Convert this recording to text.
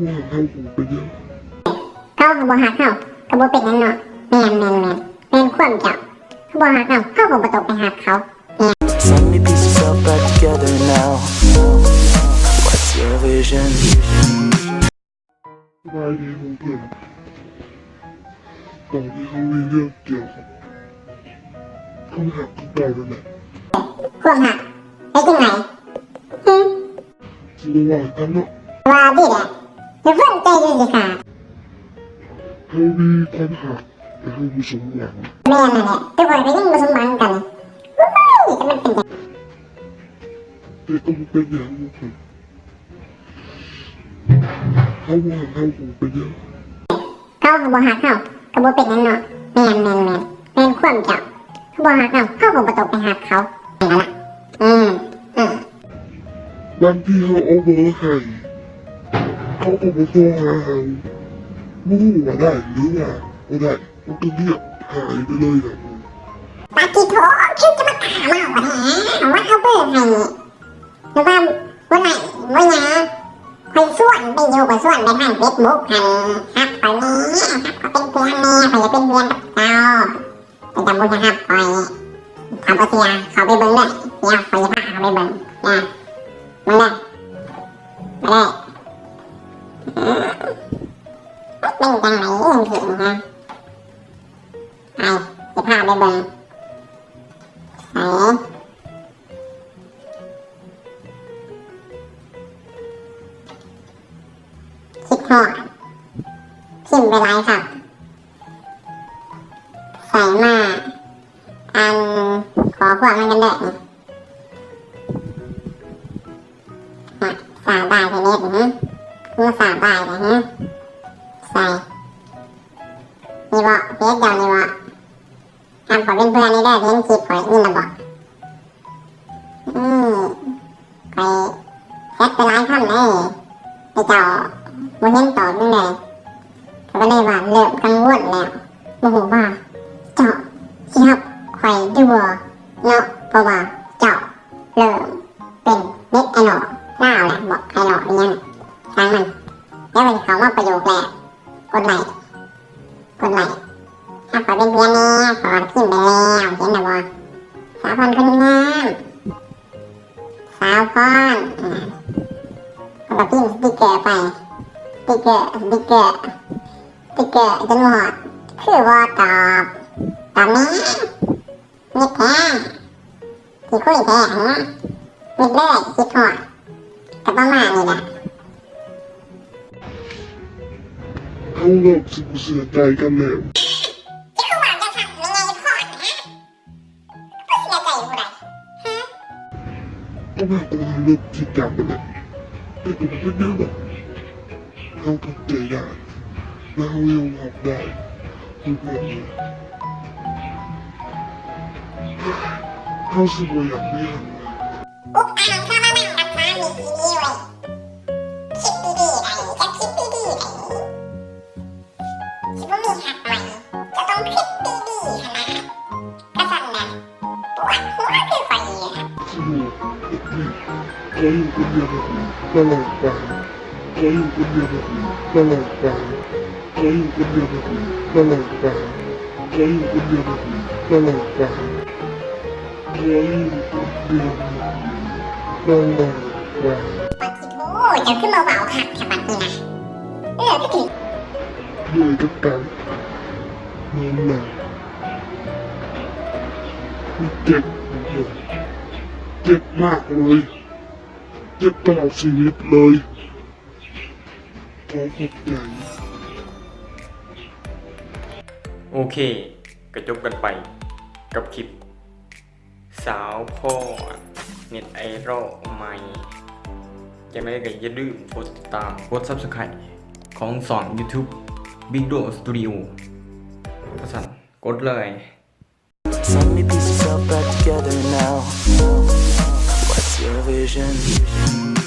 ເຂົາບໍ່ຮັກເຮົາ ເຂົາກໍບໍ່ເປັນຫຍັງເນາະ. ແມ່ນ ແມ່ນ ແມ່ນ ແມ່ນຄວາມເຈົ້າ. ເຂົາບໍ່ຮັກເຮົາ ເຮົາກໍບໍ່ຕ້ອງໄປຮັກເຂົາ. ແມ່ນ. Suddenly piece yourself back together now. What's your vision? ສະບາຍດີໝູ່ເພື່ອນ. ຕອນນີ້ເຮົາມີເລື່ອງກ່ຽວກັບຄວາມຮັກຄືເກົ່ານັ້ນແຫຼະ. ຄວາມຮັກ? ເຮັດຈັ່ງໃດ? ຫຶ? ຊິບໍ່ເວົ້າໃຫ້ຟັງເນາະ. ວ່າຕິແຫຼະ. ຢ່າເພິ່ງໃຈຢູ່ຊິຄ່າ. ເຮົາມີຄວາມຮັກ ແຕ່ເຮົາບໍ່ສົມຫວັງ. ແມ່ນນັ້ນແຫຼະ. ແຕ່ຂ້ອຍກໍຍັງບໍ່ສົມຫວັງຄືກັນ. ໂອ້ຍ ແຕ່ມັນເປັນຫຍັງ? ແຕ່ກໍບໍ່ເປັນຫຍັງ. ເຂົາບໍ່ຮັກເຮົາກໍບໍ່ເປັນຫຍັງ. ເຂົາບໍ່ຮັກເຮົາກໍບໍ່ເປັນຫຍັງເນາະ. ແມ່ນ ແມ່ນ ແມ່ນ ແມ່ນຄວາມເຈົ້າ. ເຂົາບໍ່ຮັກເຮົາ ເຮົາກໍບໍ່ຕ້ອງໄປຮັກເຂົາ. ແມ່ນລະ. ອືມ ອືມ. ບາງທີເຮົາເອົາເບີໃຫ້ ເຂົາກໍບໍ່ໂທຫາເຮົາ. ບໍ່ຮູ້ວ່າໄດ້ ຫຼືວ່າບໍ່ໄດ້ ມັນກໍງຽບຫາຍໄປເລີຍນະ. ປາຕິໂທ ຄືຈະມາກ້າເວົ້າແທ້ ວ່າເອົາເບີໃຫ້. ຫຼືວ່າບໍ່ໄດ້ບໍ່ຫຍັງ ຂ້ອຍຊວນໄປຢູ່ ຂ້ອຍຊວນໄປທາງເຟສບຸກຫັ້ນ ຮັບຂ້ອຍແດ່ ຮັບຂ້ອຍເປັນເພື່ອນແດ່ ຂ້ອຍຢາກເປັນເພື່ອນກັບເຈົ້າ ແຕ່ເຈົ້າບໍ່ຢາກຮັບຂ້ອຍ. ຖ້າບໍ່ເຊື່ອ ເຂົ້າໄປເບິ່ງເດີ ດຽວຂ້ອຍຊິພາເຂົ້າໄປເບິ່ງນະ ເບິ່ງເດີ ມາເລີຍ. ເປັນຈັ່ງໃດຈັ່ງຊີ້ນະ ໄປ ຊິພາໄປເບິ່ງ ໄປ. ຄິດຮອດ ພິມໄປຫຼາຍຄັກ ໃສ່ມາອ່ານຂໍ້ຄວາມນຳກັນເດີ. ສາບາຍແທ້ເດ ຫື ສາບາຍແທ້ ຫື ໃສ່ ນີ້ບໍ ເຟສເຈົ້ານີ້ບໍ? ຮັບຂ້ອຍເປັນເພື່ອນແດ່ເດີ ເຫັນຄລິບຂ້ອຍ ຍິນແລ້ວບໍ? ອືມ ຂ້ອຍແຊັດໄປຫຼາຍຄຳເດ້ ແຕ່ເຈົ້າບໍ່ເຫັນຕອບຫຍັງເລີຍ. ຂ້ອຍກໍເລີຍວ່າເລີ່ມກັງວົນແລ້ວ ບໍ່ຮູ້ວ່າເຈົ້າຊິຮັບຂ້ອຍຫຼືບໍ່ເນາະ ເພາະວ່າເຈົ້າເລີ່ມເປັນເນັດໄອດອລລາວແລ້ວ ບອກໄອດອລອີ່ຫຍັງ ຊ່າງມັນ. ແລ້ວມັນເຂົ້າມາປະໂຫຍກແລກ ກົດໄລ້ ກົດໄລ້ ຮັບຂ້ອຍເປັນເພື່ອນແດ່ ຂ້ອຍພິມໄປແລ້ວ ເຫັນແລ້ວບໍ່? ສາວພອນຄົນງາມ ສາວພອນ ເອີ ເຮົາກໍພິມສະຕິກເກີໄປ ສະຕິກເກີ ສະຕິກເກີ ສະຕິກເກີ ຈົນຮອດ ຄືບໍ່ຕອບ ຕອບແດ່. ມິດແທ້ ຂີ້ຄຸຍແທ້ຫັ້ນນະ ມິດເລີຍ ຄິດຮອດ ກໍປະມານນີ້ລະ. ເຮົາເລີ່ມຊິບໍ່ເຊື່ອໃຈກັນແລ້ວ. ເຈົ້າຄືເວົ້າຈັ່ງຊັ້ນ ແມ່ໃຫຍ່ພອນ ຮະ? ບໍ່ເຊື່ອໃຈຜູ້ໃດ ຮະ? ກໍມາກໍເລີ່ມຈິງຈັງແລ້ວ ແຕ່ກໍບໍ່ເປັນຫຍັງດອກ. ເຮົາທຳໃຈໄດ້ ແລະ ເຮົາຍອມຮັບໄດ້ ຄືເພື່ອນເຮົາ. ເຮົາຊິບໍ່ຢາກມີຫຍັງເລີຍ. ອຸກອາງຊະມານັ່ງກັບສາມີອີ່ຫຼີເວີຍ ຄິດດີໆໄດ໋ ຈະຄິດດີໆໄດ໋. ຊິບໍ່ມີຮັກໃໝ່ ເຈົ້າຕ້ອງຄິດດີໆຫັ້ນນະ ກະຊັ້ນນະ ປວດຫົວຄືຂ້ອຍນີ້ລະ. ຊິບໍ່ເຮັດນີ້ ຂໍຢູ່ຄົນດຽວແບບນີ້ຕະຫຼອດໄປ ຂໍຢູ່ຄົນດຽວແບບນີ້ຕະຫຼອດໄປ ຂໍຢູ່ຄົນດຽວແບບນີ້ຕະຫຼອດໄປ ຂໍຢູ່ຄົນດຽວແບບນີ້ຕະຫຼອດໄປ ຂໍຢູ່ຄົນດຽວແບບນີ້ຕະຫຼອດໄປ. ປາທິໂທ ເຈົ້າຄືມາເວົ້າຄັກແທ້ບັດນີ້ນະ ເອີ ຄືຖືກ ເມື່ອຍກັບການນອນຫຼັບ. ມັນເຈັບ ເຈັບມາກເລີຍ ເຈັບຕະຫຼອດຊີວິດເລີຍ. ຂໍຂອບໃຈ. ໂອເຄ ກະຈົບກັນໄປກັບຄລິບ ສາວພອນ ເນັດໄອດອລໃໝ່. ຈັ່ງໃດກໍຢ່າລືມກົດຕິດຕາມ ກົດ Subscribe ຂອງຊ່ອງ YouTube Big Duo Studio ວ່າຊັ້ນ ກົດເລີຍ. Suddenly piece yourself back together now. What's your vision?